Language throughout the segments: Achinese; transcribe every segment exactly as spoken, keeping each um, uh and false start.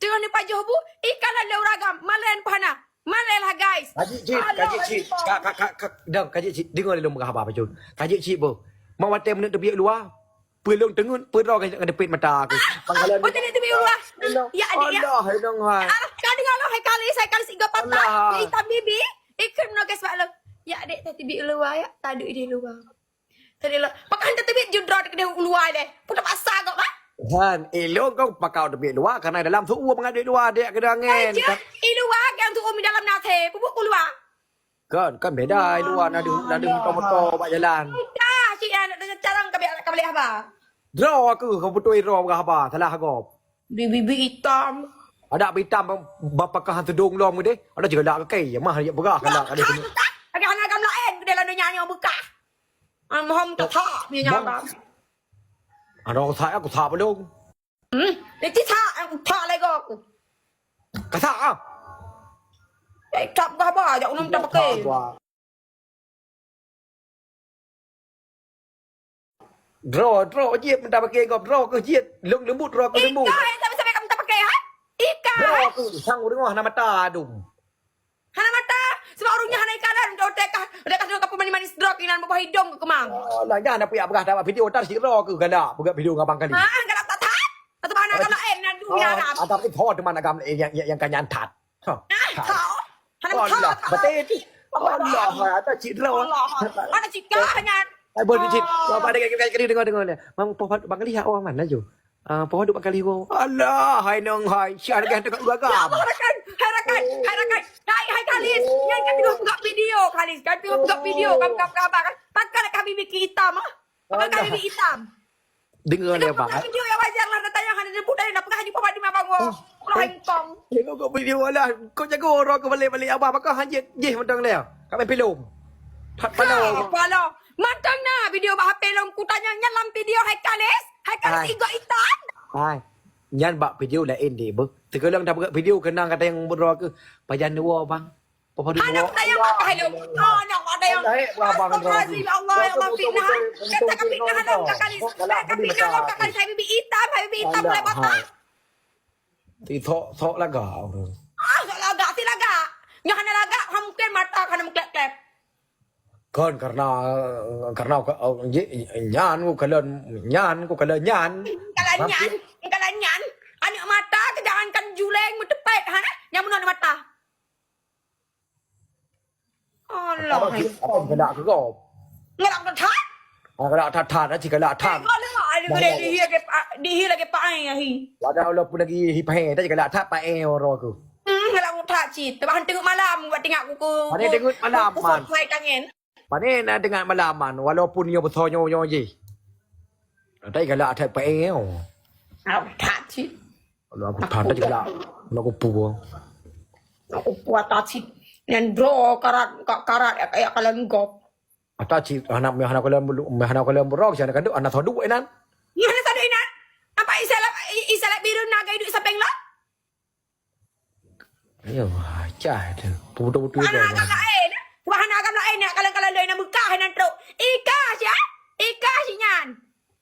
Teungoh neupajoh bu, ikan lôn lé ureueng agam. Malèe pah na. Malèe lah, guys. Ka jeuet cit, ka jeuet cit. Ka, ka, ka, ka, dang, ka jeuet cit. Deungö lé lôn peugah haba bacut. Ka jeuet cit, boh. Mak watèe meuneuk teubiet luwa. Peulông teungeut, peudroe ka, ka deupet mata aku. Pangkalan. Watèe neuk teubiet luwa. Ya, adik, ya. Allah, hai dong, hai. Ah, ka deungö lah, hai Kalis, hai Kalis igoe patah. Allah. Itam bibi. Ikheun meunoe, guys, bak lôn. Ya, adik, teubiet luwa, ya. Taduek di luwa. Tadi lah, pakon teubiet judra di keudeh u luwa deh. Peue teupaksa kok, bah? Han, ilôn kong pakon teubiet luwa, karena dalam tu'uem mangat teubiet luwa, dek keudeh angén. Aja, i luwa nyang tu'uem dalam na the, peubuet u luwa. Kan, kan beda, i luwa na deuh, na deuh moto-moto bak jalan. Dah, cik, aneuk carang ka biar ka boleh haba. Droe aku, kau beutôi droe peugah haba, salah gob. Bibi itam. Adak bak itam ba-, bak pakah tudong lom deh. Ada juga lak kaki, mah dia peugah kalau ada. Agak hana agam laén, keudeh lam donya nyoe beukah. Almarhum tak tak punya nyawa. Ada orang tak, aku tak belum. Hmm, itu tak, aku tak lagi aku. Kata ah. Eh, tak apa, jak ulun tak pakai. Droe, droe jeuet meuta pakai gob, droe keuh jeuet. Lông leumbut, droe keuh leumbut. Ika, eh, sampai-sampai kamu tak pakai, ha? Ika, eh? Droe keuh, sang ureueng hana mata dum. Hana mata, sebab ureueng nyan hana ikalan, udah tekah, udah tekah kapung manis-manis droe keuh inan beubaih idong keuh keumang. Alah, jangan apa ya peugah dapat video, tar si droe keuh galak, peugah video ngon abang kali. Ha, galak tak that? Atau bahana galak, eh, nan duh, ya, Arab. Ada itu teman agam, eh, yang, yang, yang kanyan that. Ha. Ah, kau. Hana Allah, kau, kau. Betul tu. Allah, ada cik droe. Allah. Mana cik kah nyan? Ai, boleh cik. Apa ada kali dengar, dengar, dengar. Mang poh bang lihat orang mana ju? Ah, poh duk bang kali wo. Allah, hai nong hai. Si harga dekat dua gam. Ya Allah, rakan. Hai rakan, hai rakan. Hai, hai Kalis. Nyan kan tengok buka video, Kalis. Kan tengok buka video, kamu, kamu, kamu, kan. Pakai kami bikin hitam, ah. Pakai kami bikin hitam. Dengar dia, Bang. Video yang wajar lah, tanya hana jemput dari nak pegang jumpa Fadima bangun. Pulang hengkong. Tengok kau video lah. Kau jago orang kau balik-balik abah, maka hanjit jih mantong dia. Kami pilum. Hat pala. Pala. Mantong na video bah H P long ku tanya nyan lam video hai Kalis. Hai Kalis igok itam. Hai. Nyan bak video lain deh, beuh. Teukeulong dah video kenang kata yang berdoa ke. Pajan dua, Bang. Hana peucaya makai lom. Hana peucaya. Astagfirullahalazim, ya Allah, ya Allah, fitnah. Kata ka fitnah lom, kakak ni. Kata ka fitnah lom, kakak ni. Saya bibi hitam, saya bibi hitam, mulai botak. Ti thok, thok lagak ureueng. Ah, thok lagak, ti lagak. Nyoe hana lagak, ha mungken mata ka hana meuklep-klep. Kon karena, karena ka, oh, ji-, nyan ku kalon, nyan ku kalon nyan. Kalon nyan, kalon nyan. Aneuk mata ke jangankan juleng meuteupet, hana? Nyang meunoe mata. Allah. Apa, apa galak keu gob? Galak that-that? Ah, galak that-that, aci galak that. Galak, aduh, galak dihie lagèe pa-, dihie lagèe paéh, ahi. Padahai walaupun lagi hi paéh, tapi galak that paéh oro ku. Hmm, galak that cit. Teuma teungeut malam, buat tingak kuku. Pane teungeut malam, man. Pane na teungeut malam, man. Walaupun nyoe beutôi nyoe-nyoe jih. Tapi galak that paéh. Galak that cit. Alah, aku tanda je galak. Nak kupu. Nak kupu atas cit. Nyan droe karat, ka-, karat ya, ya kalan gop. Atas cit, anak meh anak kalan bulu, meh anak kalan burok, jangan kandung, anak soduk inan. Nyan anak soduk inan. Apa isalak, i-, isalak biru naga hidup samping lah? Ayo, cah tu. Putu-putu. Anak agam lain. Wah, anak agam lain, nak kalan-kalan lain, nak Mekah, nak trok. Ikah, cah. Ikah, cah nyan.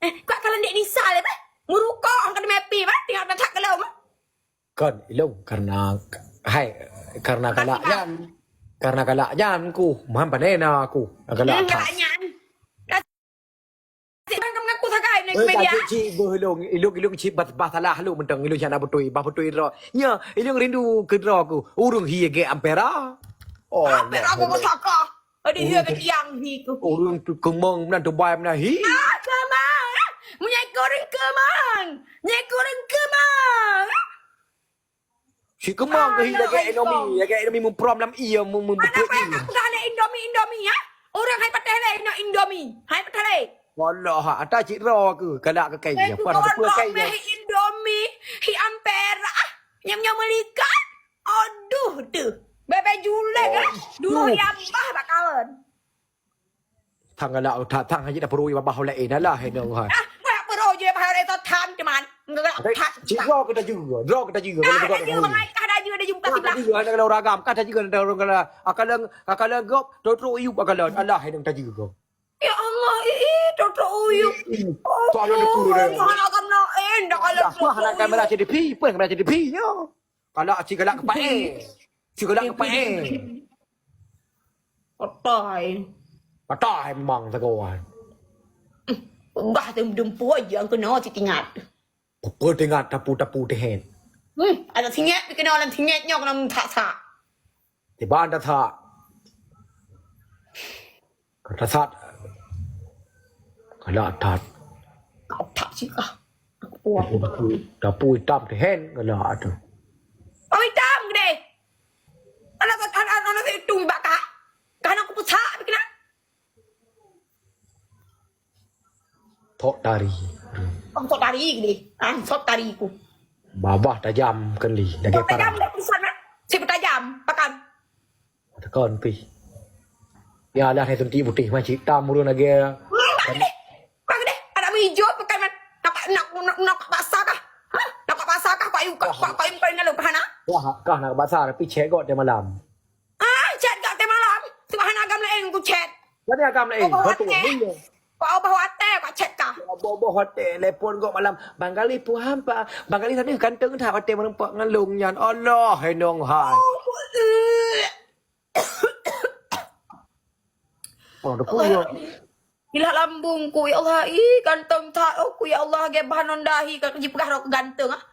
Eh, kuat kalau ndak nisa le bah. Murukok angkat mepi bah, tinggal tak kelom. Kon, ilong karena, hai, karena galak nyan. Karena galak nyan ku, man panena aku. Galak nyan. Sik bang mengaku sagai naik media. Cik, cik, beuh ilong, ilong, ilong cik bah, bah salah lu mentang ilong cak nak beutôi, bah beutôi ro. Nya, ilong rindu ke ro ku. Urung hi ge ampera. Oh, ampera ku saka. Ada dia ke tiang ni ku. Ureueng tu keumong meunan, tu bai meunan. Hi. Ah, keumong. Meunyoe ikeu ureueng keumong. Meunyoe ikeu ureueng keumong. Si keumong ke hi lagèe Indomie, lagèe Indomie meuprôm lam ie, mu-, mu-, meuprôm ie. Aku dah ada Indomie, Indomie, ya. Ureueng hai patah lé, nak Indomie. Hai patah lé. Wallah, ata cit ro ke, galak ke kai. Apa nak betul kai? Indomie, hi ampera. Nyam-nyam melikat. Aduh, deuh. Bebe julek, ah. Dulu yambah bakalan. Tang galak that, tang hajat dah perui babah lain lah, hai nong hai. Ah, galak perui je babah lain tu tang cuman. Galak that. Cik, droe kita juga, droe kita juga. Kalau kita ada juga, ada juga buka sebelah. Kita juga ada kalau ragam, kita juga ada orang kalau akalan, akalan gop, trok-trok iup akalan. Alah, hai nong kita juga. Ya Allah, ih, ih, trok-trok uyup. Oh, soalnya ada kurang. Mana agam lain, dah kalau. Wah, anak kamera C D P, pun kamera C D P nya. Kalau cik galak kepae. Cik galak kepae. Patai. Patai memang tegawan. Udah tem-, dempu aja kena cik ingat. Apa teuingat tapu-tapu teuhen? Hmm, ada singit, kena dalam singit nyoe kena tak-tak. Tiba anda tak. Kata sat. Kena tat. Kau tak sih ah. Aku kuat. Tapu, tapu hitam teuhen kena tu. Kau hitam gede. Anak anak anak itu bakah. Karena aku pesak bikin ah. Thok tari. Oh, thok tari gede. Ah, thok tari ku. Babah tajam keuli lagèe parang. Tajam dah tulisan ah. Si tajam pakan. Tekan pi. Ya lah, hai tunti putih macam hitam ureueng lagèe. Wah, gede. Wah, gede. Ada meuijo pakai man. Nampak nak, nak, nak paksa kah? Hah? Nak paksa kah? Kau yuk, kau, kau, kau yuk, kau yuk, kau yuk, hana? Wah, kah nak paksa tapi cek kok tiap malam. Ah, chat kat tengah malam. Subhanallah, agam lain ku chat. Jadi agam lain. Oh, betul. Iya. Kau ubah hotel, kau chat kah? Boh-boh hotel, telepon kok malam. Bang Gali puham pa. Bang Gali tadi ganteng that hotel meureumpok ngon lôn nyan. Allah, hai nong hai. Oh, eh. Oh, dah puyuh. Ilah lambungku, ya Allah. Ih, ganteng that. Oh, ku, ya Allah, ge bahan dahi ka jipeugah roh ganteng ah.